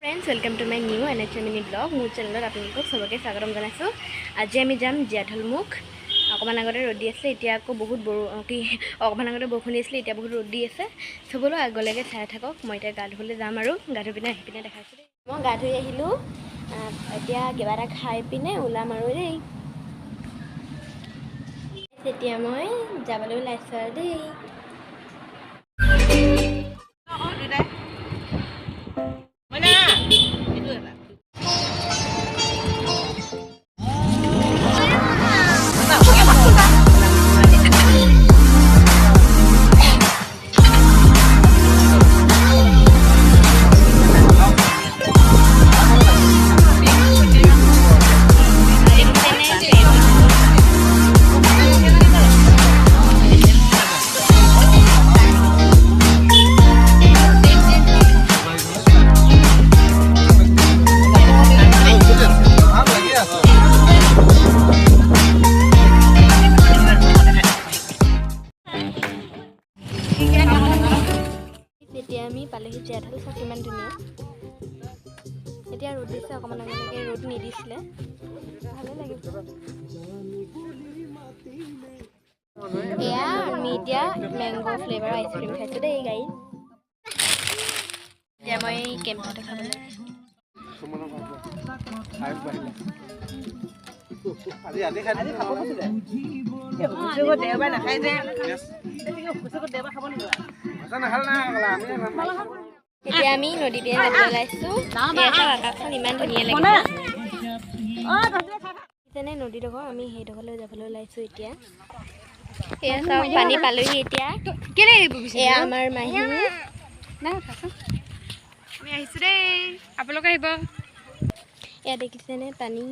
Friends, welcome to my new N H mini blog. মোৰ চেনেলত আপোনালোকক চবকে স্বাগতম জনাইছোঁ। আজি আমি যাম জীয়াঢলমুখ। অকণমান আগতে ৰ'দ দি আছিলে, এতিয়া আকৌ বহুত কি অকণমান আগতে বৰষুণ দি আছিলে, এতিয়া বহুত ৰ'দ দি আছে। চবলৈ আগলৈকে চাই থাকক। মই এতিয়া গা ধুবলৈ যাম আৰু গা ধুই পিনে আহি পিনে দেখাইছোঁ। মই গা ধুই আহিলোঁ, এতিয়া কিবা এটা খাই পিনে ওলাম আৰু দেই। তেতিয়া মই যাবলৈ ওলাইছোঁ আৰু দেই। এতিয়া আমি পালেহি জীয়াঢল। চাওক কিমান ধুনীয়া। এতিয়া ৰ'দ দিছে, অকণমান আগলৈকে ৰ'দ নিদিছিলে। ভালে লাগিছে। এয়া আমি এতিয়া মেংগ' ফ্লেভাৰ আইচক্ৰীম খাইছোঁ দেই গাড়ী। এতিয়া মই কেম্পাটো খাবলৈ। এতিয়া আমি নদী পিনে যাবলৈ ওলাইছোঁ। আকাশখন ইমান ধুনীয়া লাগিছে। যেনে নদীডোখৰ, আমি সেইডোখৰলৈ যাবলৈ ওলাইছোঁ এতিয়া। এয়া চাওক, পানী পালোহি এতিয়া। এয়া আমাৰ মাহী। আমি আহিছোঁ দেই, আপোনালোক আহিব। এয়া দেখিছেনে পানী?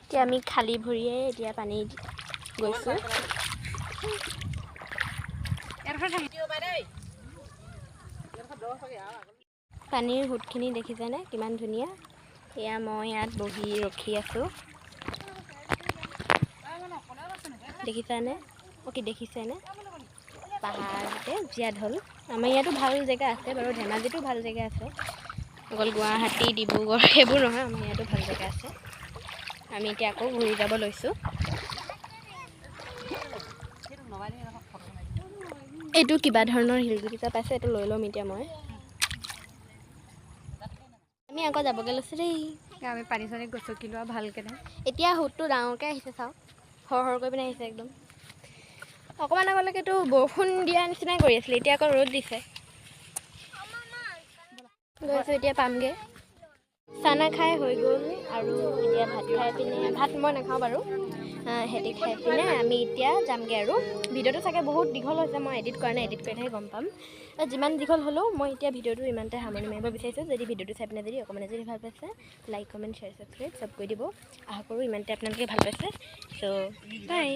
এতিয়া আমি খালী ভৰিয়ে এতিয়া পানী গৈছোঁ। পানীৰ সোঁতখিনি দেখিছেনে কিমান ধুনীয়া? এয়া মই ইয়াত বহি ৰখি আছোঁ, দেখিছানে? অ' কি দেখিছেনে পাহাৰতে জীয়াঢল। আমাৰ ইয়াতো ভাল জেগা আছে বাৰু, ধেমাজিতো ভাল জেগা আছে। অকল গুৱাহাটী, ডিব্ৰুগড় সেইবোৰ নহয়, আমাৰ ইয়াতো ভাল জেগা আছে। আমি এতিয়া আকৌ ঘূৰি যাব লৈছোঁ। এইটো কিবা ধৰণৰ শিলগুটি এটা পাইছোঁ, এইটো লৈ ল'ম এতিয়া মই। আমি আকৌ যাবগৈ লৈছোঁ দেই। আমি পানী চানী গছকি লোৱা ভালকৈ। এতিয়া সোঁতটো ডাঙৰকৈ আহিছে, চাওক, সৰ সৰ কৰি পিনে আহিছে একদম। অকণমান আগলৈকেতো বৰষুণ দিয়া নিচিনাই কৰি আছিলে, এতিয়া আকৌ ৰ'দ দিছে। গৈছোঁ এতিয়া পামগৈ। চানা খাই হৈ গ'ল আৰু এতিয়া ভাত খাই পিনে, ভাত মই নাখাওঁ বাৰু, সিহঁতি খাই পিনে আমি এতিয়া যামগৈ। আৰু ভিডিঅ'টো চাগে বহুত দীঘল হৈছে, মই এডিট কৰা নাই, এডিট কৰিলেহে গম পাম। যিমান দীঘল হ'লেও মই এতিয়া ভিডিঅ'টো ইমানতে সামৰণি মাৰিব বিচাৰিছোঁ। যদি ভিডিঅ'টো চাই পিনে যদি অকণমান যদি ভাল পাইছে, লাইক, কমেণ্ট, শ্বেয়াৰ, ছাবস্ক্ৰাইব চব কৰি দিব। আশা কৰোঁ ইমানতে আপোনালোকে ভাল পাইছে। চ' বাই।